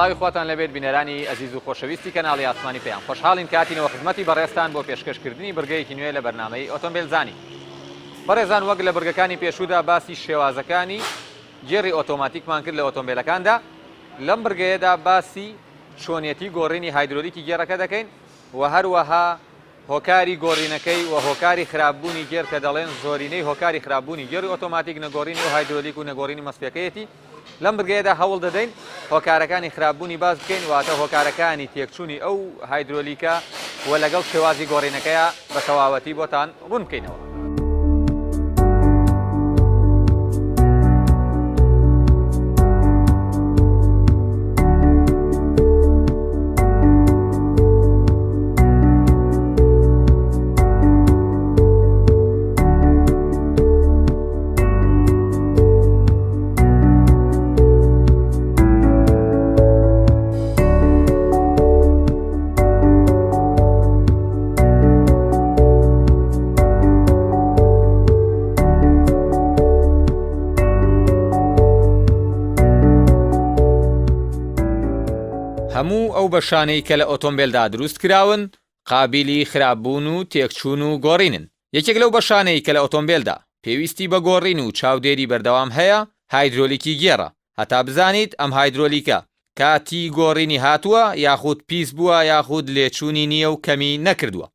سڵاوی خواتان لێبێت بینەرانی ئەزیز و خۆشەویستی کەناڵی ئاسمانی پەیام خۆشحاڵین کە هاتینەوە خزمەتی بەڕێزتان بۆ پێشکەشکردنی بڕگەیەکی نوێ لە بەرنامەی ئۆتۆمبێل زانی بەڕێزان وەک لە بڕگەکانی پێشوودا باسی شێوازەکانی گێڕی ئۆتۆماتیکمان کرد لە ئۆتۆمبێلەکاندا لەم بڕگەیەدا باسی چۆنیەتی گۆڕینی هایدرۆلیکی گێڕەکە دەکەین و هەروەها هۆکاری گۆڕینەکەی و هۆکاری خراپبوونی گێڕ کە دەڵێن زۆرینەی هۆکاری خراپبوونی گێڕی ئۆتۆماتیک نەگۆڕینی ئەو هایدرۆلیک و نەگۆڕینی مەسفیەکەیەتی لەم بڕگەیەدا هەوڵ دەدەین هۆکارەکانی خراپبوونی باس بکەین واتە هۆکارەکانی تێکچوونی ئەو هایدرۆلیکە و لەگەڵ شێوازی گۆڕینەکەیا بە تەواوەتی بۆتان ڕوون بکەینەوە. هەموو ئەو بەشانەی کە لە ئۆتۆمبێلدا دروست کراون قابیلی خراپبوون و تێکچوون و گۆڕینن. یەکێک لەو بەشانەی کە لە ئۆتۆمبێلدا پێویستی بە گۆڕین و چاودێری بەردەوام هەیە هایدرۆلیکی گێڕە، هەتا بزانیت ئەم هایدرۆلیکە کاتی گۆڕینی هاتووە یاخود پیس بووە یاخود لێچوونی نییە و کەمی نەکردووە.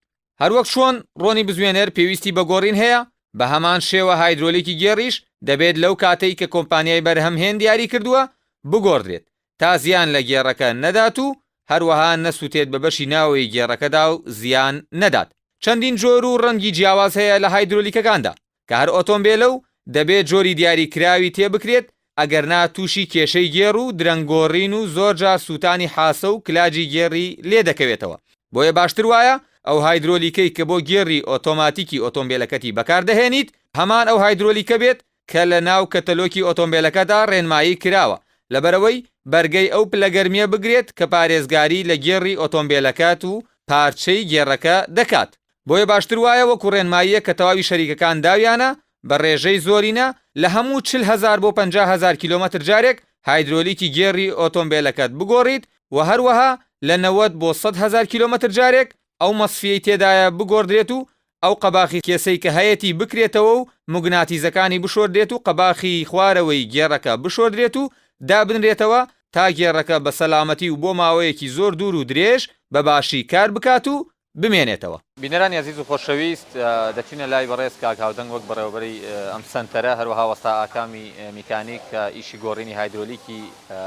هەروەک چۆن ڕۆنی بزوێنەر پێویستی بە گۆڕین هەیە، بە هەمان شێوە هایدرۆلیکی گێڕیش دەبێت لەو کاتەی کە کۆمپانیای بەرهەمهێن دیاری کردووە بگۆڕدرێت تا زیان لە گێڕەکە نەدات و هەروەها نەسوتێت بە بەشی ناوەوەی گێڕەکەدا و زیان نەدات. چەندین جۆر و ڕەنگی جیاواز هەیە لە هایدرۆلیکەکاندا کە هەر ئۆتۆمبێلە و دەبێت جۆری دیاری کراوی تێ بکرێت ئەگەرنا تووشی کێشەی گێڕ و درەنگ گۆڕین و زۆر جار سووتانی حاسە و کلاجی گێڕی لێ دەکەوێتەوە بۆیە باشتر وایە ئەو هایدرۆلیکەی کە بۆ گێڕی ئۆتۆماتیکی ئۆتۆمبێلەکەتی بەکار دەهێنیت هەمان ئەو هایدرۆلیکە بێت کە لە ناو کەتەلۆکی ئۆتۆمبێلەکەدا ڕێنمایی کراوە، لەبەرئەوەی بەرگەی ئەو پلە گەرمییە بگرێت کە پارێزگاری لە گێڕی ئۆتۆمبێلەکەت و پارچەی گێڕەکە دەکات. بۆیە باشتر وایە وەکو ڕێنماییەک کە تەواوی شەریکەکان داویانە بە ڕێژەی زۆرینە لە هەموو 40 هەزار بۆ 50 هەزار کیلۆمەتر جارێک هایدرۆلیکی گێڕی ئۆتۆمبێلەکەت بگۆڕیت و هەروەها لە 90 بۆ 100 هەزار کیلۆمەتر جارێک ئەو مەسفیەی تێدایە بگۆڕدرێت و ئەو قەباخی کێسەی کە هەیەتی بکرێتەوە و موگناتیزەکانی بشۆردرێت و قەباخی خوارەوەی گێڕەکە بشۆردرێت و دابنرێتەوە تا گێڕەکە بە سەلامەتی و بۆ ماوەیەکی زۆر دوور و درێژ بە باشی کار بکات و بمێنێتەوە. بینەرانی ئەزیز و خۆشەویست دەچینە لای بەڕێز کاک هاودەنگ وەک بەڕێوەبەری ئەم سەنتەرە هەروەها وەستا ئاکامی میکانیک کە ئیشی گۆڕینی هایدرۆلیکی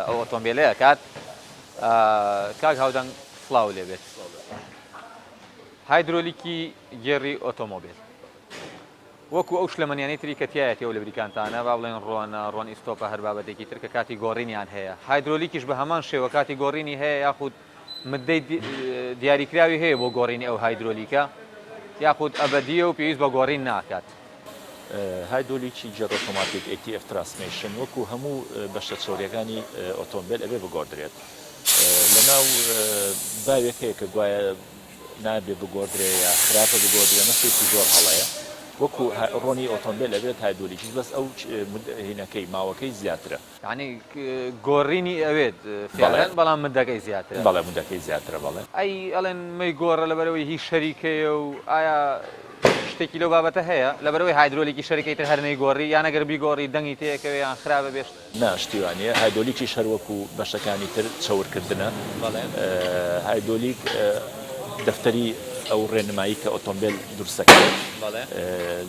ئەو ئۆتۆمبێلە ئەکات. کاک هاودەنگ سڵاو لێ بێت. هایدرۆلیکی گێڕی ئۆتۆمۆبیل وەکو ئەو شلەمەنیانەی تری کە تیایەتی ئەو لبریکانتانە با بڵێن ڕۆنە ڕۆن ئیستۆپە هەر بابەتێکی تر کە کاتی گۆڕینیان هەیە هایدرۆلیکیش بە هەمان شێوە کاتی گۆڕینی هەیە یاخود مدەی دیاریکراوی هەیە بۆ گۆڕینی ئەو هایدرۆلیکە یاخود ئەبەدیە و پێویست بە گۆڕین ناکات. هایدۆلیکی گێڕ ئۆتۆماتیک، ATF Transmission، وەکو هەموو بەشە چەوریەکانی ئۆتۆمبێل ئەبێ بگۆڕدرێت. لەناو باوێک هەیە کە گوایە نابێ بگۆڕدرێ یا خراپە بگۆڕدرێ، ئەمە شتێکی زۆر هەڵەیە. وەکو ڕۆنی ئۆتۆمبێل ئەبێت هایدۆلیکیش بەس ئەو هینەکەی ماوەکەی زیاترە. یانی گۆڕینی ئەوێت فعلەن بەڵام مدەکەی زیاترە. بەڵێ مدەکەی زیاترە بەڵێ. ئەی ئەڵێن مەیگۆڕە لەبەرئەوەی هی شەریکەیە و ئایا شتێکی لەو بابەتە هەیە؟ لەبەرئەوەی هایدرۆلیکی شەریکەی تر هەر نەیگۆڕی یان ئەگەر بیگۆڕی دەنگی تێکەوێ یان خراپە بێ شت. نا شتی وا نییە هایدۆلیکیش هەر وەکو بەشەکانی تر چەورکردنە بەڵێ. هایدۆلیک دەفتەری ئەو ڕێنمایی کە ئۆتۆمبێل دروستەکرێت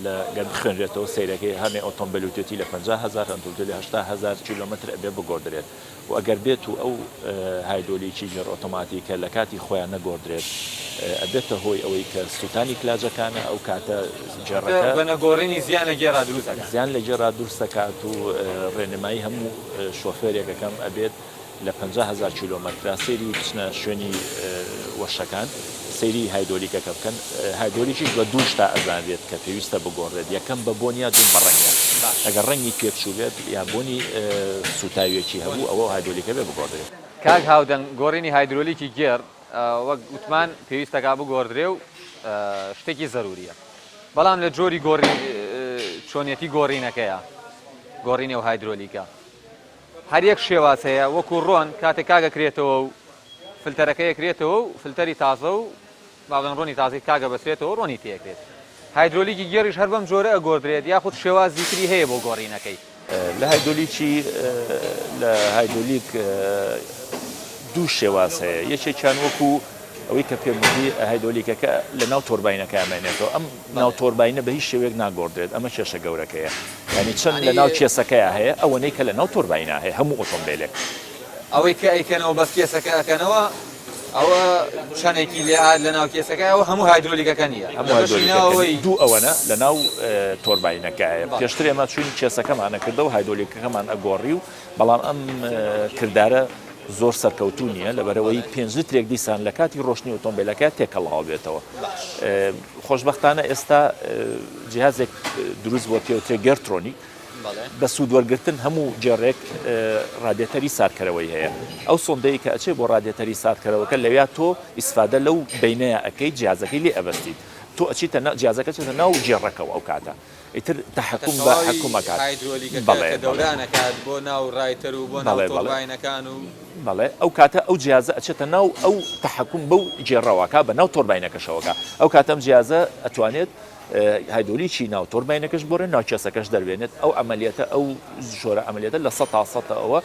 لە گەر بخوێنرێتەوە سەیرەکەی هەنێ ئۆتۆمبێل وتێتی لە 50 هەزار هەندێ لە 80 هەزار کیلۆمەتر ئەبێ بگۆڕدرێت و ئەگەر بێت و ئەو هایدۆلیکی گێڕ ئۆتۆماتیکە لە کاتی خۆیان نەگۆڕدرێت ئەبێتە هۆی ئەوەی کە سووتانی کلاجەکانە ئەو کاتە گێڕەکە بە نەگۆڕینی زیان لە گێڕا دروست ئەکات. زیان لە گێڕا دروست ئەکات و ڕێنمایی هەموو شۆفێرێک ئەکەم ئەبێت لە 50 هەزار کیلۆمەترا سەیری بچنە شوێنی وەرشەکان سەیری هایدۆلیکەکە بکەن هایدۆلیکیش بە دوو شتا ئەزانرێت کە پێویستە بگۆڕێت یەکەم بە بۆن یا دووم بە ڕەنگە ئەگەر ڕەنگی پێکچووبێت یا بۆنی سووتاویەکی هەبوو ئەوە هایدۆلیکە بێ بگۆڕدرێت. کاک هاودەنگ گۆڕینی هایدرۆلیکی گێڕ وەک وتمان پێویستەکا بگۆڕدرێ و شتێکی زەروریە بەڵام لە جۆری گۆڕین چۆنیەتی گۆڕینەکەیە گۆڕینی ئەو هایدرۆلیکە. هەر یەک شێواز هەیە وەکو ڕۆن کاتێک کاگە کرێتەوە و فلتەرەکە یەکرێتەوە و فلتەری تازە و با بڵێن ڕۆنی تازەی کاگە بەسرێتەوە ڕۆنی تێکرێت. هایدرۆلیکی گێڕیش هەر بەم جۆرە ئەگۆردرێت یاخود شێوازی تری هەیە بۆ گۆڕینەکەی؟ لە هایدۆلیکی لە هایدۆلیک دوو شێواز هەیە یەکێکیان وەکو ئەوەی کە پێم وتی هایدۆلیکەکە لە ناو تۆرباینەکە ئەمێنێتەوە ئەم ناو تۆرباینە بە هیچ شێوەیەک ناگۆڕدرێت ئەمە کێشە گەورەکەیە یانی چەند لە ناو کێسەکەیا هەیە ئەوەنەی کە لە ناو تۆرباینا هەیە هەموو ئۆتۆمبێلێک. ئەوەی کە ئەیکەنەوە بەس کێسەکە ئەکەنەوە ئەوە چەنێکی لێ هات لە ناو کێسەکە ئەوە هەموو هایدرۆلیکەکە نییە هەموو هایدرۆلیکەکە نییە دوو ئەوەنە لە ناو تۆرباینەکەیە پێشتر ئێمە چوین کێسەکەمان ئەکردەوە هایدۆلیکەکەمان ئەگۆڕی و بەڵام ئەم کردارە زۆر سەرکەوتوو نییە لەبەرەوەی پێنج لترێک دیسان لە کاتی ڕۆشتنی ئۆتۆمبیلەکە تێکەڵاو بێتەوە خۆشبەختانە ئێستا جیهازێک دروست بووە پێوترێ Geartronic بە سوود وەرگرتن هەموو گێڕێک ڕادێتەری ساردکەرەوەی هەیە ئەو سۆندەی کە ئەچێ بۆ ڕادێتەری ساردکەرەوەکە لەویا تۆ ئیسفادە لەو بینەیە ئەەکەی جیازەکەی لێ ئەبەستیت تۆ ئەچیتە جیازەکە چێتە ناو گێڕەکەوە ئەو کاتە ئیتر تەحەکوم بە حەکوم ئەکات. هایدرۆلیکەکە کە دەوران ئەکات بۆ ناو ڕایتەر و بۆ ناو تۆرباینەکان و. بەڵێ ئەو کاتە ئەو جیازە ئەچێتە ناو ئەو تەحەکوم بەو گێڕەوە ئەکا بە ناو تۆرباینەکەشەوە ئەکا ئەو کاتە ئەم جیازە ئەتوانێت هایدۆلیکی ناو تۆرباینەکەش بۆڕێ ناو کێسەکەش دەربێنێت ئەو عەمەلیەتە ئەو جۆرە عەمەلیەتە لە 100% ئەوە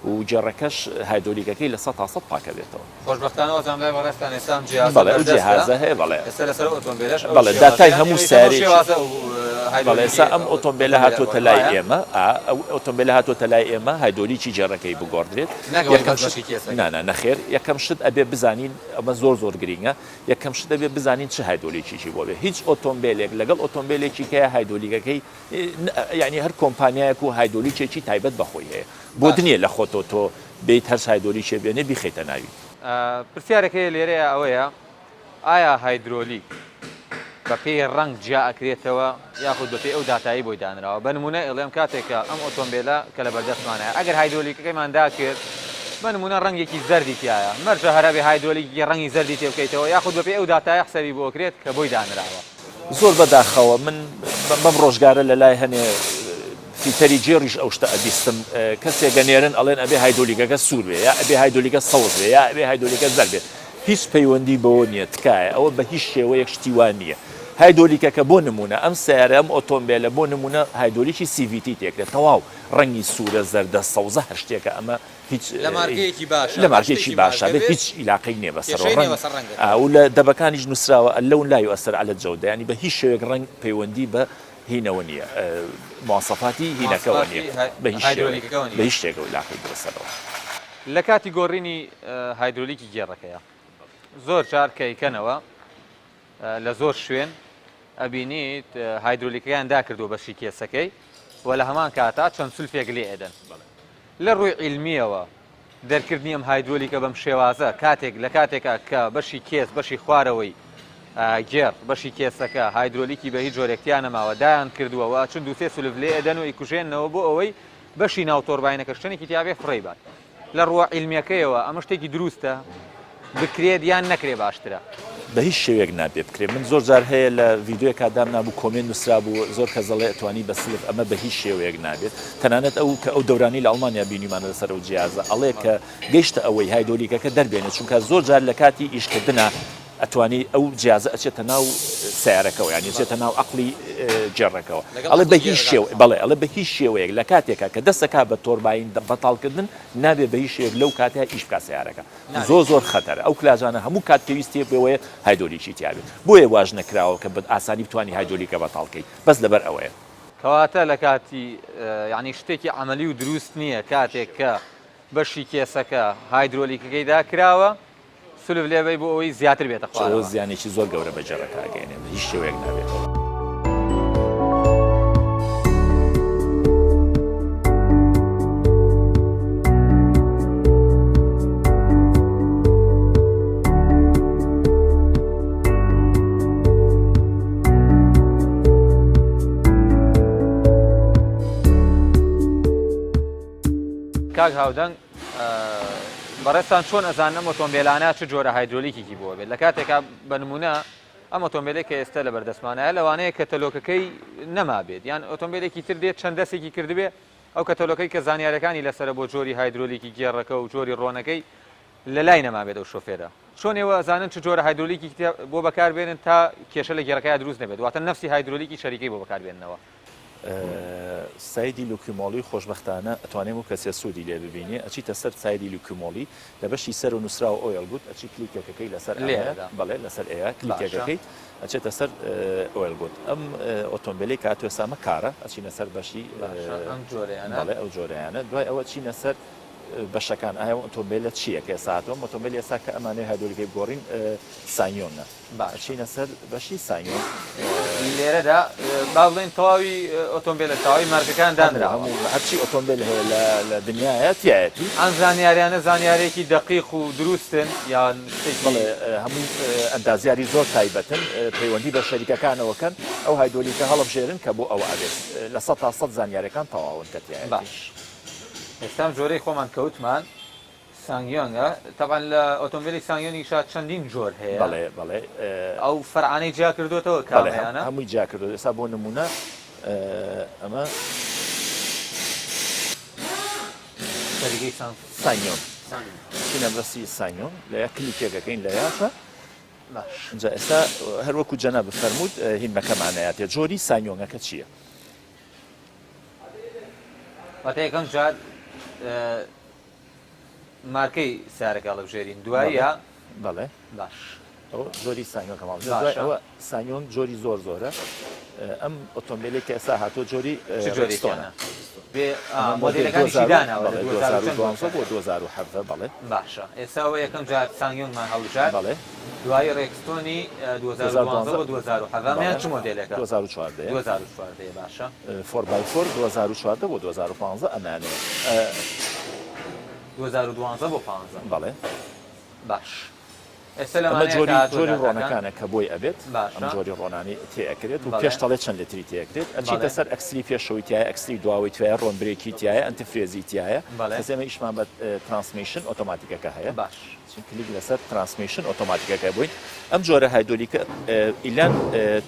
و گێڕەکەش هایدۆلیکەکەی 100% پاکەبێتەوە. خۆشبەختانە وەزانم لای بەڕێزتان ئێستا ئەم جیهازە بەڵێ ئەو بەردەستە جیهازە هەیە بەڵێ ئێستا لەسەر ئەو ئۆتۆمبێلەش ئەو بەڵێ داتای شێوازەیان هەموو ئێوە ئێستا بەو سەیارەیەکی شێوازە ئەو بەڵێ هایدۆلیکی ئێستا ئەم ئۆتۆمبێلە ئۆتۆمبێلە هاتۆتە ئەگۆڕن لای وایە؟ ئێمە ئا ئەو ئۆتۆمبێلە هاتۆتە لای ئێمە هایدۆلیکی گێڕەکەی بگۆڕدرێت نەک ئەوەی یەکەم بەس شت بەشی کێسەکەی. نا نا نەخێر یەکەم شت ئەبێ بزانین ئەمە زۆر زۆر گرینگە یەکەم شت ئەبێ بزانین چ هایدۆلیکێکی بۆ بێ هیچ ئۆتۆمبێلێک لەگەڵ ئۆتۆمبێلێکی کەیە هایدۆلیکەکەی یانی هەر کۆمپانیایەک و هایدۆلیکێکی تایبەت بە خۆی هەیە بۆت باشە. نییە لە خۆتەوە تۆ بێیت هەر هایدۆلیکێ بێنێ بیخەیتە ناوی. پرسیارێک هەیە لێرەیا ئەوەیە ئایا هایدرۆلیک بە پێی ڕەنگ جیا ئەکرێتەوە یاخود بە پێی ئەو داتایەی بۆی دانراوە بە نمونە ئەڵێم کاتێک کە ئەم ئۆتۆمبێلە کە لە بەردەستمانایە ئەگەر هایدرۆلیکەکەیمان داکرد بە نمونە ڕەنگێکی زەردی تیایە مەرجە هەر ئەبێ هایدرۆلیکی ڕەنگی زەردی تێ بکەیتەوە یاخود بە پێی ئەو داتایە حسابی بۆ ئەکرێت کە بۆی دانراوە. زۆر بەداخەوە من بەم ڕۆژگارە لە لای هەنێ فیتەری گێڕیش ئەو شتە ئەبیستم کەسێک ئەنێرن ئەڵێن ئەبێ هایدۆلیکەکە سوور بێ یا ئەبێ هایدۆلیکە سەوز بێ یا ئەبێ هایدۆلیکە زەرد بێت هیچ پەیوەندی بەوە نییە تکایە ئەوە بە هیچ شێوەیەک شتی وا نییە هایدۆلیکەکە بۆ نمونە ئەم سیارە ئەم ئۆتۆمبێلە بۆ نمونە هایدۆلیکی CVT تێکرێت تەواو ڕەنگی سوورە زەردە سەوزە هەر شتێکە ئەمە هیچ لە مارکەیەکی باشە لە مارکەیەکی باشە بێت هیچ ئیلاقەی نییە بەسەرەوە ڕەنگ و لە دەبەکانیش نووسراوە اللون لا يؤثر على الجودة یانی بە هیچ شێوەیەک ڕەنگ پەیوەندی بە هینەوە نییە مواسەفاتی هینەکەوە نییە بە هیچ شێوەیەک بە هیچ شتێکەوە ئیلاقەی بەسەرەوە. لە کاتی گۆڕینی هایدرۆلیکی گێڕەکەیە زۆر جار کە ئەیکەنەوە لە زۆر شوێن ئەبینیت هایدرۆلیکەکەیان داکردووە بەشی کێسەکەی و لە هەمان کاتا چەند سولفێک لێ ئەدەن لە ڕووی عیلمیەوە دەرکردنی ئەم هایدرۆلیکە بەم شێوازە کاتێک لە کاتێکا کە بەشی کێس بەشی خوارەوەی گێڕ بەشی کێسەکە هایدرۆلیکی بە هیچ جۆرێک تیا نەماوە دایان کردووە و ئەچن دوو سێ سولف لێ ئەدەن و ئەیکوژێننەوە بۆ ئەوەی بەشی ناو تۆرباینەکە شتێکی تیا بێ فڕێی بات لە ڕووە عیلمیەکەیەوە ئەمە شتێکی دروستە بکرێت یان نەکرێ باشترە؟ بە هیچ شێوەیەک نابێ بکرێ من زۆر جار هەیە لە ڤیدیۆیەکا دامنابوو comment نوسرابوو زۆر کەس دەڵێ ئەتوانی بە سلف ئەمە بە هیچ شێوەیەک نابێت تەنانەت ئەو کە ئەو دەورانی لە ئەڵمانیا بینیمانە لەسەر ئەو جیازە ئەڵێ کە گەیشتە ئەوەی هایدۆلیکەکە دەربێنێت چونکە زۆر جار لە کاتی ئیشکردنا ئەتوانی ئەو جیازە ئەچێتە ناو سیارەکەوە یانی ئەچێتە ناو عەقڵی گێڕەکەوە ئەڵێ بە هیچ شێوە بەڵێ ئەڵێ بە هیچ شێوەیەک لە کاتێکا کە دەستەکا بە تۆرباین بەتاڵکردن نابێ بە هیچ شێوەیەک لەو کاتەیا ئیش بکا سیارەکە زۆر زۆر خەتەرە ئەو کلاجانە هەموو کات پێویستی بەوەیە هایدۆلیکی تیابێت بۆیە واش نەکراوە کە بە ئاسانی بتوانی هایدۆلیکە بەتاڵ کەی بەس لەبەر ئەوەیە. کەواتە لە کاتی یانی شتێکی عەمەلی و دروست نییە کاتێک کە بەشی کێسەکە هایدرۆلیکەکەی داکراوە سلف لێبەی بۆ ئەوەی زیاتر بێتە خوارەوە. زیانێکی زۆر گەورە بە گێڕەکە ئەگەیەنێ بە هیچ شێوەیەک نابێتەوە. کاک هاودەنگ بەڕێزتان چۆن ئەزانن ئەم ئۆتۆمبێلانە چ جۆرە هایدرۆلیکێکی بۆ بێت لە کاتێکا بە نمونە ئەم ئۆتۆمبیلێک کە ئێستا لە بەردەستمانایە لەوانەیە کەتەلۆکەکەی نەمابێت یان ئۆتۆمبیلێکی تر دێت چەند دەستێکی کردبێ. ئەو کەتەلۆکەی کە زانیارەکانی لەسەرە بۆ جۆری هایدرۆلیکی گێڕەکە و جۆری ڕۆنەکەی لە لای نەمابێت ئەو شۆفێرە. چۆن ئێوە ئەزانن چ جۆرە هایدرۆلیکی بۆ بەکار بێنن تا کێشە لە گێڕەکەیا دروست نەبێت واتە نەفسی هایدرۆلیکی شەریکەی بۆ بەکار بێننەوە؟ site ی Liqui Moly خۆشبەختانە ئەتوانێ هەموو کەسێ سوودی لێ ببینێ ئەچیتە سەر site ی Liqui Moly لە بەشی سەرەوە نووسراوە Oil Good ئەچی کلیکێکەکەی لەسەر ئەمەیە لێرەدا بەڵێ لەسەر ئەیە باشە. کلیکێکەکەی ئەچێتە سەر Oil Good ئەم ئۆتۆمبێلەی کە هاتووە ئێستا ئەمە car ە ئەچینە سەر بەشی باشە ئەم جۆرەیانە بەڵێ ئەو جۆرەیانە دوای ئەوە ئەچینە سەر بەشەکان ئایا ئەم ئۆتۆمبێلە چییە کە ئێستا هاتووە ئەم ئۆتۆمبێلی ئێستا کە ئەمانەوێ هایدرۆلیکەی بگۆڕین SsangYong ە باشە. ئەچینە سەر بەشی SsangYong. لێرەدا با بڵێین تەواوی ئۆتۆمبێلە تەواوی مارکەکان دانراوە. هەموو هەموو هەرچی ئۆتۆمبێل هەیە لە لە دنیایە تیایەتی. ئەم زانیاریانە زانیاریەکی دەقیق و دروستن یان شتێکی. بەڵێ هەمووی ئەندازیاری زۆر تایبەتن پەیوەندی بە شەریکەکانەوە کەن ئەو هایدۆلیکە هەڵبژێرن کە بۆ ئەوە ئەبێت 100% زانیاریەکان تەواون کە تیایەتی. باش ئێستا ئەم جۆرەی خۆمان کە وتمان SsangYong ە تەبعەن لە ئۆتۆمبێلی SsangYong یشا چەندین جۆر هەیە. بەڵێ بەڵێ. ئەو فەرعانەی جیا کردۆتەوە بەڵێ کامەیانە؟ هەمووی جیا کردۆتەوە ئێستا بۆ نموونە ئەمە. شەریکەی سان. SsangYong چینە بەسی SsangYong لە یە کلیکێک ئەکەین لە یاشە. باش. ئینجا ئێستا هەر وەکوو جەنابت فەرمووت هینمەکەمان ئەیاتێ جۆری SsangYong ەکە چییە؟ واتە یەکەم جار مارکەی سەیارەکە هەڵبژێرین دوایە بەڵێ باش ئەوە جۆری SsangYong کەماڵ دوای ئەوە SsangYong جۆری زۆر زۆرە ئەم ئۆتۆمبیلێک کە ئێستا هاتووە جۆری Rexton ە مۆدێلەکانیشی داناوە لە 2012 بۆ 2017 بەڵێ باشە ئێستا ئەوە یەکەم جار SsangYong مان هەڵبژارد بەڵێ دوایی Rexton ی 2012 بۆ 2017 ئەمەیان چ مۆدێلێکە 2014 2014 باشە four by four 2014 بۆ 2015 ئەمانەیە. 2012 بۆ 15 بەڵێ. باش ئێستا ئەمە لەمانەیە کە جۆری هاتووە جۆری داتاکان ڕۆنەکانە کە بۆی ئەبێت ئەم باشە جۆری ڕۆنانەی تێ ئەکرێت و بەڵێ پێش تەڵێ چەند لتری تێ ئەکرێت ئەچیتە بەڵێ سەر ئەکسلی پێشەوەی تایە ئەکسلی دواوەی تایە ڕۆن brake ی تایە antifreeze ی تایە بەڵێ بەس ئێمە ئیشمان بە transmission ئۆتۆماتیکەکە هەیە باش چین کلیک لەسەر transmission ئۆتۆماتیکەکە بووین ئەم جۆرە هایدۆلیکە ئیلان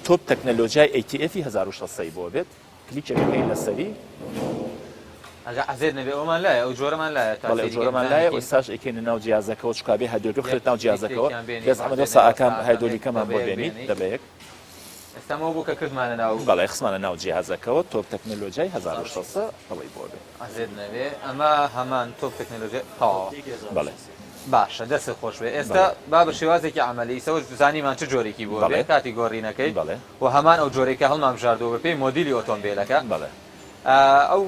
top تەکنەلۆجیای ATF 1600 بۆ بێت کلیکێک ئەکەین لەسەری. ئەگە عەزێت نەبێ ئەومان لایە ئەو جۆرەمان لایە تا بەڵێ ئەو سەیری کەین جۆرەمان لایە بزانین ئێستاش ئەیکەینە ناو جیازەکەوە چونکە ئەبێ هایدۆلیکە یەک بخرێت ناو جیازەکەوە لیترێکیان بێنی بێ زەحمەت عەزێت وەستا نەبێ ئاکام وەستا ئاکام یەک هایدۆلیکەمان بۆ دەبەیەک بێنیت بێنی دەبەیەک. ئێستا ئەمە بوو کە کردمانە ناو. بەڵێ خستمانە ناو جیهازەکەوە top تەکنەلۆجیای 1600 ئەوەی بۆ بێ. عەزێت نەبێ ئەمە هەمان top تەکنەلۆجیای تەواوە. بەڵێ. باشە دەستت خۆش بێ ئێستا بەڵێ. با بە شێوازێکی عەمەلی ئیسە زانیمان چ جۆرێکی بۆ بێ بەڵێ. کاتی گۆڕینەکەی بەڵێ. و هەمان ئەو جۆرەی کە هەڵمانبژاردووە بەپێی مۆدیلی ئۆتۆمبێلەکە. بەڵێ. ئەو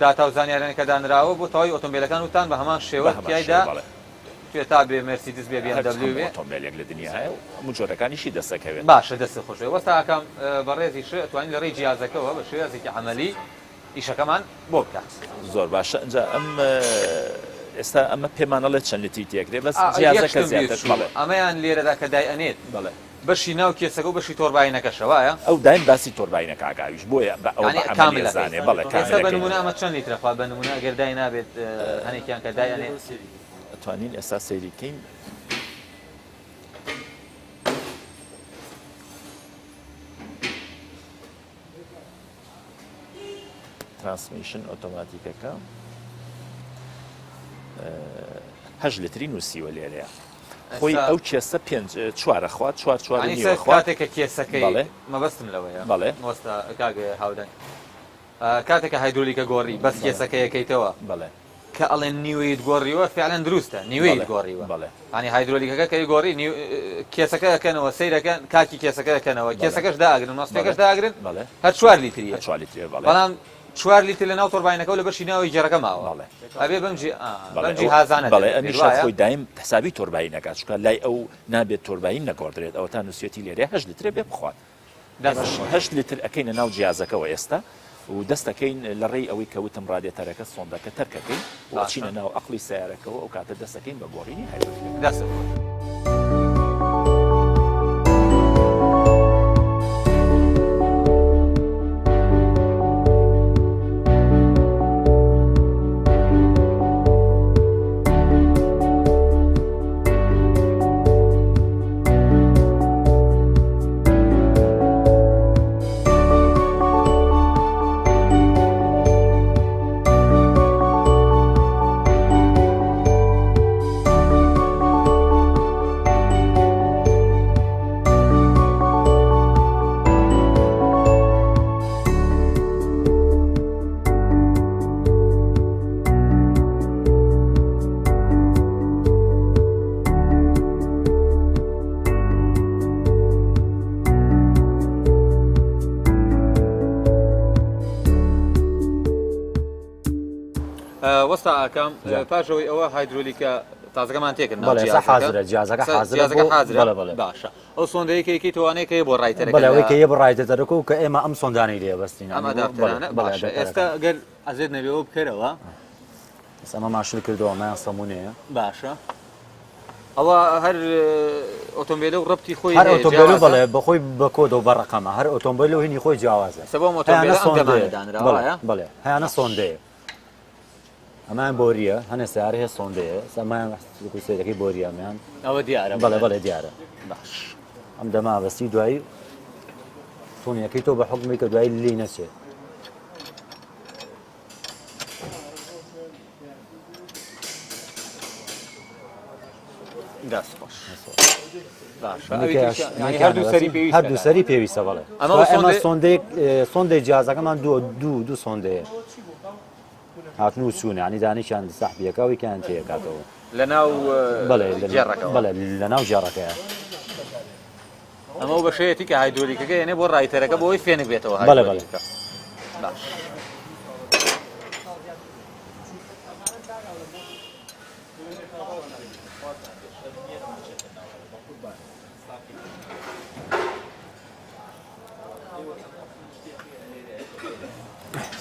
داتا و زانیاریانە کە دانراوە بۆ تەواوی ئۆتۆمبێلەکان وتان بە هەمان بە شێوە هەمان شێوە تیایدا بەڵێ. توێتا بێ مێرسیدس بێ بی ئێم هەرچ دەبلیو هەموو بێ. ئۆتۆمبێلێک لە دنیا هەیە و هەموو جۆرەکانیشی دەستەکەوێت. باشە دەستت خۆش بێ وەستا ئاکام بەڕێزیش ئەتوانی لە ڕێی جیازەکەوە بە شێوازێکی عەمەلی ئیشەکەمان بۆ بکات. زۆر باشە ئینجا ئەم ئێستا ئەمە پێمان ئەڵێ چەند لتری تێکرێ بەس یەک جیازەکە شتم بیر زیاتر چوو بەڵێ. ئەمەیان لێرەدا کە دایئەنێت بەڵێ. بەشی ناو کێسەکە و بەشی تۆرباینەکەشە وایە؟ ئەو دایم باسی تۆرباینەکە ئەکا ئەویش بۆیە بە ئەوە یانی بە عەمەلی کامل ئەکەی ئەزانێ بەڵێ ئێستا کامل بە ئەکەی. نموونە ئەمە چەند لیترە خوا بە نموونە ئەگەر دای نابێت هەنێکیان کە دای ئەنێ. ئەتوانین ئێستا سەیری کەین. transmission ئۆتۆماتیکەکە هەشت لتری نووسیوە لێرەیە خۆی ئەو کێسە پێنج چوارە خوات چوار چوار کاتێک کە کێسەکەی مەبەستم لەوەیە بەڵێ وەستا کاک هاودەنگ کاتێک کە هایدرۆلیکە گۆڕی بەس کێسەکە یەکەیتەوە بەڵێ کە ئەڵێن نیوەیت گۆڕیوە فعلەن دروستە نیوەیت گۆڕیوە بەڵێ ینی هایدرۆلیکەکە کەی گۆڕی کێسەکە ئەکەنەوە سەیرەکەن کاکی کێسەکە ئەکەنەوە کێسەکەش داگرن مەستەکەش داگرن بەڵێ هەر چوار لیتریە چوار لیتریە بەڵێ بەڵام چوار لیتر لە ناو تۆرباینەکە و لە بەشی ناوی گێڕەکە ماوە بەڵێ ئەبێ بەم جی بەڵێ بەم جیهازانە بەڵێ دەبێت ئەمیش وایە؟ خۆی دایم حسابی تۆرباین ئەکات چونکە لای ئەو نابێت تۆرباین نەگۆڕدرێت ئەوەتا نووسیەتی لێرەیە هەشت لیترە بێ بخوات دەست خۆش. هەشت لیتر ئەکەینە ناو جیازەکەوە ئێستا و دەست ئەکەین لە ڕێی ئەوەی کە وتم ڕادێتەرەکە سۆندەکە تەرکەکەین و باشە. ئەچینە ناو ئەقڵی سەیارەکەوە ئەو کاتە دەست ئەکەین بە گۆڕینی هایدرۆلیکەکە. دەست خۆش. وەستا ئاکام پاش ئەوەی ئەوە هایدرۆلیکە تازەکەمان تێکرد ناو جیازەکە حازرە جیازەکە حازرە حازرە بەڵێ بەڵێ باشە ئەو سۆندەیە کە یەکەی توانەیە کە بۆ radiator ەکە بەڵێ ئەوەی کە یە بۆ radiator ەکە و کە ئێمە ئەم سۆندانەی لێ بەستین ئەم adapter انە باشە ئێستا گەر ئەزێت نەبێ ئەوە بکەرەوە ئێستا ئەمەمان شل کردەوە ئەمەیان سەمونەیە باشە ئەوە هەر ئۆتۆمبیلە و ڕەبتی خۆی هەر ئۆتۆمبیل بەڵێ بەخۆی بە کۆدە و بە ڕقەمە هەر ئۆتۆمبیل و هینی خۆی جیاوازە سەبۆ ئۆتۆمبیل دانراوە بەڵێ هەیانە سۆندەیە ئەمان بۆریە هەنێ سیارە هەیە سۆندەیە ئەمان سەیرەکەی بۆریە ئەمان ئەوە دیارە بەڵێ بەڵێ دیارە باش ئەم دەما بەستی دوایی تونیەکەی تۆ بە حکومی کە دوایی لی نەچێت دەست خۆش هەردوو سەری پێویستە بەڵێ ئەمە سۆندەیەک سۆندەی جیازەکەمان دوو دوو دوو سۆندەیە هاتن و چوون ینی دانیشان سەحبیەکە و یکیان تێکاتەوە لە ناو بەڵێ بەڵێ لە ناو ژێڕەکەیە ئەمە و بەشەیەتی کە هایدرۆلیکەکە یەنێ بۆ radiator ەکە بۆی فێنک بێتەوە بەڵێ بەڵێ باش.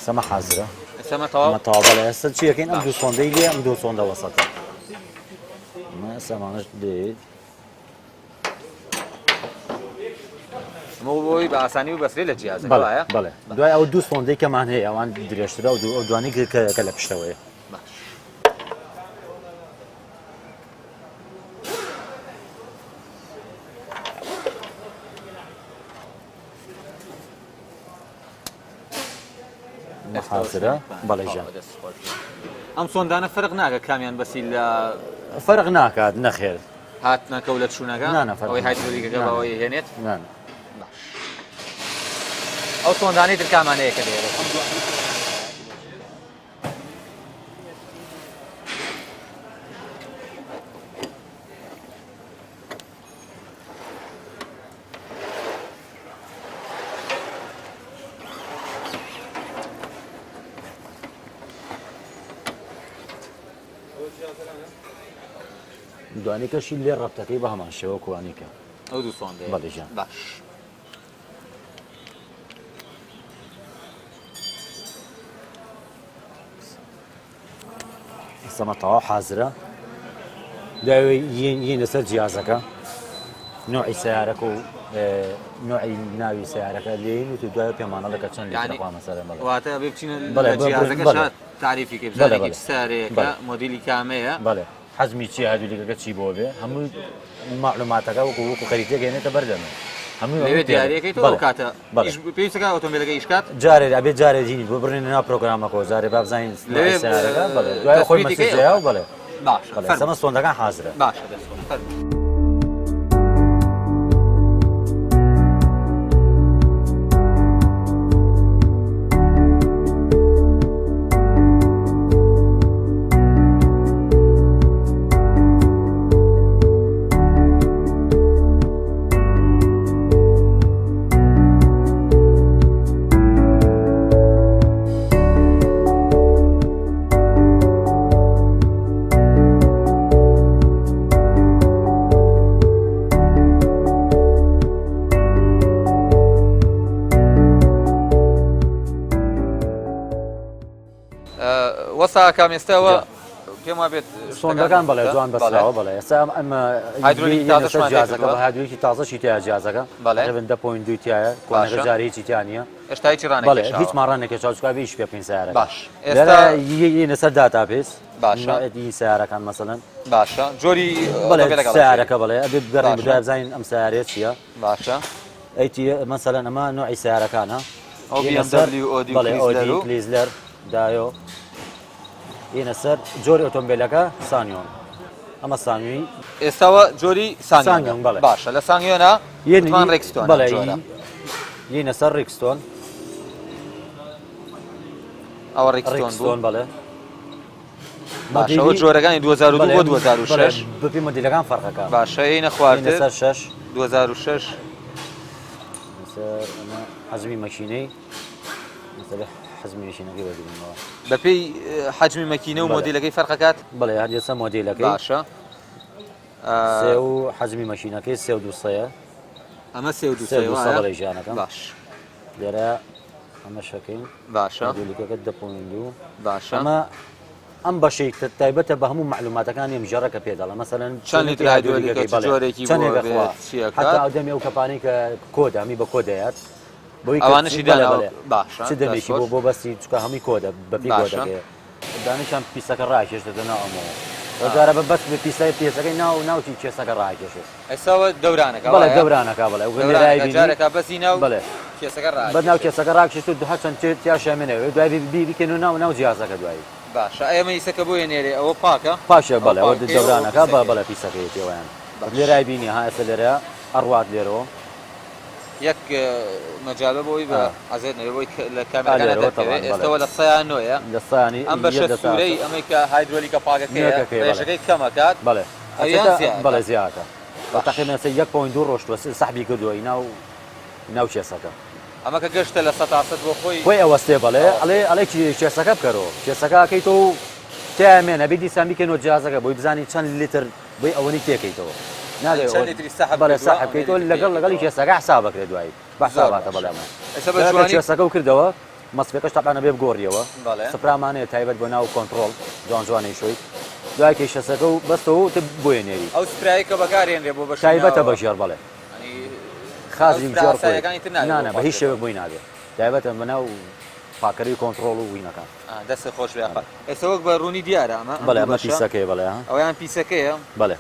سەمە حازرە سەمە تەواو تەواو بەڵێ ئێستا چی یەکەین ئەم دوو سۆندەی لێ ئەم دوو سۆندە وەسەتە ئەمە سەمانەش لێ ئەمە بۆی بە ئاسانی و بەسرێ لە جیازەکە بەڵێ بەڵێ دوای ئەو دوو سۆندەی کەمان هەیە ئەوان درێژترە و دوو ئەو دوانی کە لە پشتەوەیە باش. حازرە بەڵێ ژیان ئەم سۆندانە فەرق ناکە کامیان بەسی لە فەرق ناکات نەخێر هاتنەکە و لە چوونەکە ئەوەی هایدرۆلیکەکە بەوەی هێنێت ئەو سۆندانەی تر کامانەیە کە دەیەوێت دوانیکەشی لێ ڕەبتەکەی بە هەمان شێوە کوانیکە ئەو دوو سۆندەیە بەڵێ گیان. باش ئێستەمە تەواو حازرە دوای یین لەسەر جیازەکە نوعی سیارەکە و نوعی ناوی سیارەکە لێین و دوای پێمانە لەکە چەند لیترە واتە بێ بچینە جیازەکە تاریفی کە بزانین سیارەیەکە مۆدیلی کامەیە بەڵێ حەجمی چیە هایدرۆلیکەکە چی بۆ بێ هەموو مەعلوماتەکە وەکو وەکو خەریتەیەک هێنێتە بەردەمێ هەمووی لەوێ دیارەکەی تۆ ئەو کاتە بەڵێ پێویستەکە ئۆتۆمبیلەکە ئیش کات جارێ ئەبێ جارێ دینی بۆ بڕێنە ناو پرۆگرامەکەەوە جارێ با بزانین لەوێ سیارەکە بەڵێ دوای خۆی تەسبیتی کەی مەسجەیە و بەڵێ باشە بەڵێ فەرموو سەمە سۆندەکان حازرە باشە دەست خۆش فەرموو. وەستا ئاکام ئێستاوە پێم وابێت سۆندەکان بەڵێ جوان بەسراوە بەڵێ ئێستا ئەم هایدرۆلیکی تازەشمان جیازەکە بە هایدرۆلیکی تازەشی تیا جیازەکە بەڵێ تقریبا دە point دووی تایە کۆنەکە باشە. جارێ هیچی تیا نییە هێشتا هیچی بەڵێ ڕانەکێشاوە هیچمان ڕانەکێشاوە چونکە ئەبێ ئیش پێ بکەین سەیارەکە باش لێرە ئێستا یینە سەر database باشە. نوعی سەیارەکان مەسەلەن باشە جۆری بەڵێ ئۆتۆمبیلەکە سەیارەکە بەڵێ ئەبێ بگەڕێین باشە. بەدوای بزانین ئەم سەیارەیە چییە باشە ئەیتی مەسەلەن ئەمە نوعی سەیارەکانە ئەو یینە سەر BMW ئۆدی و بەڵێ کریسلەر ئۆدی و کریسلەر دایۆ یینە سەر جۆری ئۆتۆمبیلەکە سانیۆن ئەمە سانیۆی ئێستاوە جۆری سانیۆن سانیۆن بەڵێ باشە لە سانیۆنا یەن وتمان ڕێکستۆن بەڵێ جۆرە یینە سەر ڕیکستۆن ئەوە ڕیکستۆن بوو ڕیکستۆن بەڵێ باشە ئەوە جۆرەکانی 2002 بۆ 2006 بەپی مۆدیلەکان فەرقەکە باشە ئینە یینە خوارتر سەر شەش 2006 لەسەر ئەمە حەجمی مەکینەی مەسەلە. حەجمی مەکینەکەی وەرگرینەوە. بەپێی حەجمی مەکینە و مۆدیلەکەی فەرقەکات؟ بەڵێ هەر ئێستا مۆدیلەکەی. باشە. سێ و حەجمی مەکینەکەی سێ و دوو سەیە. ئەمە سێ و دوو سەیە وایە؟ بەڵێ ژیانەکەم. باش. لێرە ئەمە شەکەین. باشە. مۆدیلەکە دە point دوو. باشە. ئەمە ئەم بەشەی تایبەتە بە هەموو مەعلوماتەکانی ئەم ژێڕە کە پێ دەڵێ مەسەلەن چەند لیتر هایدرۆلیکە چ جۆرێکی بۆ چەندێک بێت ئەخوا چی ئەکات؟ حەتا ئەو دەمی ئەو کەپانەی کە کۆدە هەمی بە کۆدەیات بۆی کە ئەوانەشی بەڵێ داناوە بەڵێ باشە چ دەمێکی دەست بۆ خۆش. بۆ بەستی چونکە هەمووی کۆدە بە پێی باشە. کۆدەکەیە دانیشان پیسەکە ڕاکێشتە ناو ئەمەوە ئەو جارە بە بەس بە پیسای پێسەکەی ناو ناوکی کێسەکە ڕاکێشێت ئێستا ئەوە دەورانەکە بەڵێ وایە؟ دەورانەکە بەڵێ ئەو دەورانەکە لێرای بینی جارێکا بەسی ناو بەڵێ کێسەکە بە ناو ڕاکێشێت. کێسەکە ڕاکێشت و هەرچەند تیاشا مێنەوە دوای بی بیکەن و ناو ناو جیازەکە دوایی. باشە ئەمە ئیسە کە بۆیە نێرێ ئەوە پاکە؟ پاکە ئەوە بەڵێ ئەوە پاکەیە و ئەوە دەورانەکە بە پیسەکەیە. بەڵێ پیسەکەیەتی ئەویان باش. لێرای بینی ها ئێستا لێرە ئەڕوات لێرەوە. یەک مەجالە بۆی بە عەزێت نەبێ بۆی لە کامێرەکانە لێرەوە دەرکەوێ تەبعەن بەڵێ. ئێستەوە لە سەیا نۆیە لە سەیانی ئەم بەشە یەک دەسا سوورەی ئەمەی کە هایدرۆلیکە پاکەکەیە نوێکەکەیە بەڵێ. ڕێژەکەی کەم ئەکات بەڵێ ئەویان ئەچێتە زیاد بەڵێ ئەکات. زیاد ئەکا. بە باش. تەقریبەن ئێستا یەک point دوو ڕۆشتووە سەحبی کردووە ئی ناو ناو کێسەکە. ئەمە کە گەشتە 100% بۆ خۆی. خۆی ئەوەستێ بەڵێ ئەڵێ ئەوەستێ. ئەڵێ کێسەکە بکەرەوە کێسەکە ئەکەیتەوە و تیا مێنە بی دیسان بیکەینەوە جیازەکە بۆی بزانی چەند لیتر بۆی ئەوەنی تێکەیتەوە یانی نابێ چەند لیتری سەحب بەڵێ کردووە سەحب ئەوەنە کەیتەوە لیتر لەگەڵ لەگەڵی تێکەیتەوە. کێسەکە حساب ئەکرێ دوایی بە زۆر حساباتە باشە بەڵێ ئەمە ئێستا بە جا کە جوانی کێسەکە و کردەوە مەسفەکەش تەبعەن ئەبێ بگۆڕیەوە بەڵێ. سپرامانەیە تایبەت بۆ ناو کۆنتڕۆڵ جوان جوانەی شۆی دوای کێشەسەکە و بەستەوە و تە بۆیە نێری ئەو سپرایەی کە بەکارهێنرێ بۆ بەشی تایبەتە بە ناوەوە ژێڕ بەڵێ یانی ئەو خازی سپرا ژێڕ خۆی ئاساییەکانی تر نابێ نا بۆ نا بە هیچ پاککردنەوە. شێوەیەک بۆی نابێ تایبەتە بە ناو پاکەرەوەی کۆنتڕۆڵ و وینەکان. ئا دەستت خۆش بێ ئاخە ئێستا وەک بە ڕوونی دیارە ئەمە ئەم بەڵێ دوو ئەمە بەشە پیسەکەیە بەڵێ ها. ئەوەیان پیسەکەیە. بەڵێ.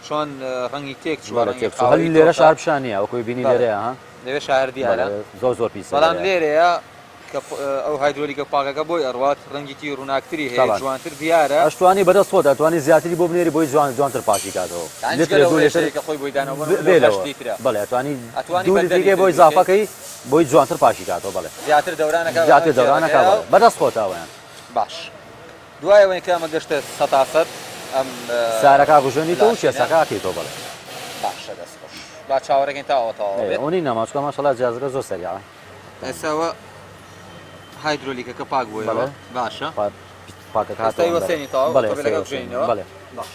چۆن ڕەنگی تێک چووە بەڵێ ڕەنگی تێک چووە هەر قاوەیی لێرە تۆخە. شار پیشان نییە وەکوی بینی بەڵێ لێرەیە ها. لەوێ شار دیارە. بەڵێ زۆر زۆر پیسە بەڵام لێرەیە. لێرەیە کە ئەو هایدرۆلیکە پاکەکە بۆی ئەڕوات ڕەنگێکی ڕووناکتری هەیە تەبعەن. جوانتر دیارە. ئەشتوانی بەدەست خۆت ئەتوانی زیاتری بۆ بنێری بۆی جوان جوانتر پاکی کاتەوە یانی جگە لترێ لەو دوو لتر ڕێژەیە کە خۆی بۆی داناوە بۆ نموونە بێ لەو هەشت لەوە لیترە بەڵێ ئەتوانی ئەتوانی دوو بە دە لتریکەی لیتر بۆی بیکەی. زافەکەی بۆی جوانتر پاکی کاتەوە بەڵێ. زیاتر دەورانەکا بە زیاتر دەورانەکا گێڕەکەیا بەڵێ بەدەست خۆتە ئەوەیان. باش دوای ئەوەی کە ئەمە گەشتە سەتا سەد ئەم سارەکە ئەکوژێنیتەوە و لاشینە. کێسەکە ئەکەیتەوە بەڵێ. باشە دەست خۆش با چاوەڕێکەین تا ئەوە تەواو ئێ بێت. ئەوە نی نەما چونکە ماشەڵا جیازەکە زۆر سەریعە. ئێستا ئەوە هایدرۆلیکەکە پاک بۆیەوە بەڵێ. باشە. پاکەکە ئێستا هاتەوە ئەندەر. ئەیوەستێنی تەواو بەڵێ ئێستا ئۆتۆمبێلەکە ئەیوەستێنین بکوژێنینەوە بەڵێ. باش.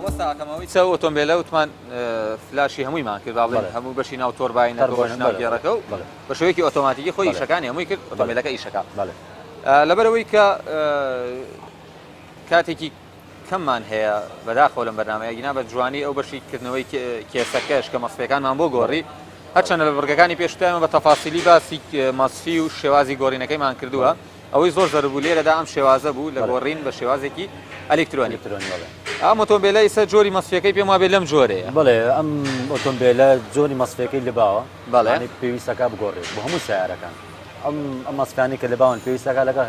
وەستا ئەکەم ئەوەی چە ئۆتۆمبیلە وتمان فلاشی هەموویمان کرد با بڵێین هەموو بەشی ناو تۆرباینەکە و بەشی ناو گێڕەکە و بە شێوەیەکی ئۆتۆماتیکی خۆی ئیشەکانی هەمووی کرد ئۆتۆمبیلەکە ئیشەکە لەبەرەوەی کە کاتێکی کەممان هەیە بەداخەوە لەم بەرنامەیە گینا بە جوانی ئەو بەشی کردنەوەی کێسەکەش کە مەسفەکانمان بۆ گۆڕی هەرچەندە لە بڕگەکانی پێشتایمە بە تەفاسیلی باسی مەسفی و شێوازی گۆڕینەکەیمان کردووە ئەوەی زۆر زەرر بوو لێرەدا ئەم شێوازە بوو لە گۆڕین بە شێوازێکی ئەلیکترۆنی. ئەم ئۆتۆمبێلە ئیستا جۆری مەسفیەکەی پێم وابێ لەم جۆرەیە. بەڵێ ئەم ئۆتۆمبێلە جۆری مەسفیەکەی لباوە. بەڵێ. یانی پێویستەکە بگۆڕێت بۆ هەموو سەیارەکان. ئەم ئەم مەسفیانەی کە لباون پێویستەکە لەگەڵ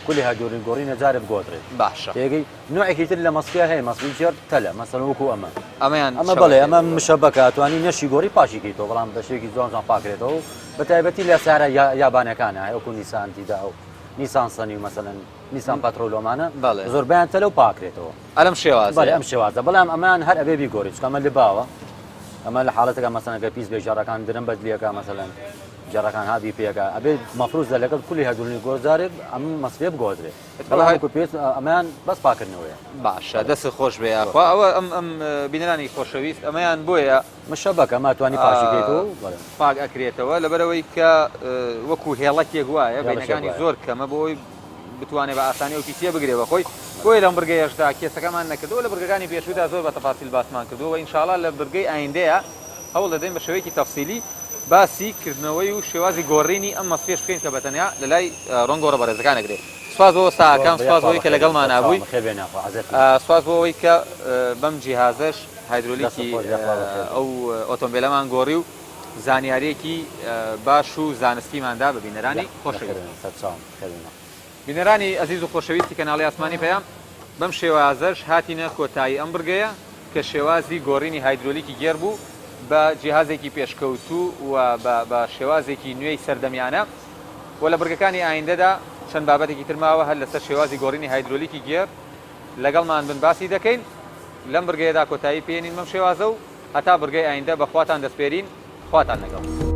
کولی هایدرۆلیک گۆڕینە جارێ بگۆڕدرێت. باشە. تێگەی نوعێکی تر لە مەسفیە هەیە مەسفی ژێر تەلە مەسەلەن وەکو ئەمە. ئەمەیان ئەمە بەڵێ ئەمە مشەبەکە ئەتوانی نەشی گۆڕی پاکی کەیتەوە بەڵام بە شێوەیەکی جوان جوان پاکرێتەوە و بە تایبەتی لە سەیارە یابانەکانە وەکو نیسان تیدا و نیسان سەنی و مەسەلەن نیسان پاترۆل ئەمانە بەڵێ. زۆربەیان تەلە و پاکرێتەوە. ئەلەم شێوازەیە. بەڵێ ئەم شێوازە بەڵام ئەمەیان هەر ئەبێ بیگۆڕی چونکە ئەمە لباوە ئەمە لە حاڵەتێکا مەسەلەن گەر پیس بێ ژێڕەکان درم بەدلیەکە مەسەلەن ژێڕەکان هابی پێکە ئەبێ مەفروزە لەگەڵ کولی هەردوو گۆزارێک ئەم مەسفێ بگۆدرێ بەڵام وەکو پێویست ئەمەیان بەس پاکردنەوەیە. باشە دەستت خۆش بێ یاخوا ئەوە ئەم ئەم بینەرانی خۆشەویست ئەمەیان بۆیە مشەبەکە ئەمە توانی پاکی کەیتەوە بەڵێ. پاک ئەکرێتەوە لەبەرئەوەی کە وەکو هێڵەکێک وایە بەینەکانی زۆر کەمە بۆ ئەوەی. بتوانێت بە ئاسانی ئەو پیسیە بگرێ بە خۆی بۆیە لەم بڕگەیەشدا case ەکەمان نەکردەوە لە بڕگەکانی پێشوودا زۆر بە تەفاسیل باسمان کردووە و ئینشاڵا لە بڕگەی ئایندەیە هەوڵ دەدەین بە شێوەیەکی تەفسیلی باسی کردنەوەی و شێوازی گۆڕینی ئەم مەسفیەش بکەین کە بە تەنیا لە لای ڕۆنگۆڕە بەڕێزەکان ئەگرێ. سوپاس بۆ وەستاکان، سوپاس بۆ ئەوەی کە لەگەڵمانا بووی، سوپاس بۆ ئەوەی کە بەم جیهازەش هایدرۆلیکی ئەو ئۆتۆمبێلەمان گۆڕی و زانیارییەکی باش و زانستیمان دا بە بینەرانی خۆشەویست. بینەرانی ئەزیز و خۆشەویستی کەناڵی ئاسمانی پەیام، بەم شێوازەش هاتینە کۆتایی ئەم بڕگەیە کە شێوازی گۆڕینی هایدرۆلیکی گێڕ بوو بە جیهازێکی پێشکەوتوو و بە شێوازێکی نوێی سەردەمیانە و لە بڕگەکانی ئایندەدا چەند بابەتێکی تر ماوە هەر لەسەر شێوازی گۆڕینی هایدرۆلیکی گێڕ لەگەڵمان بن باسی دەکەین لەم بڕگەیەدا کۆتایی پێنین بەم شێوازە و هەتا بڕگەی ئایندە بە خواتان دەسپێرین خواتان لەگەڵ.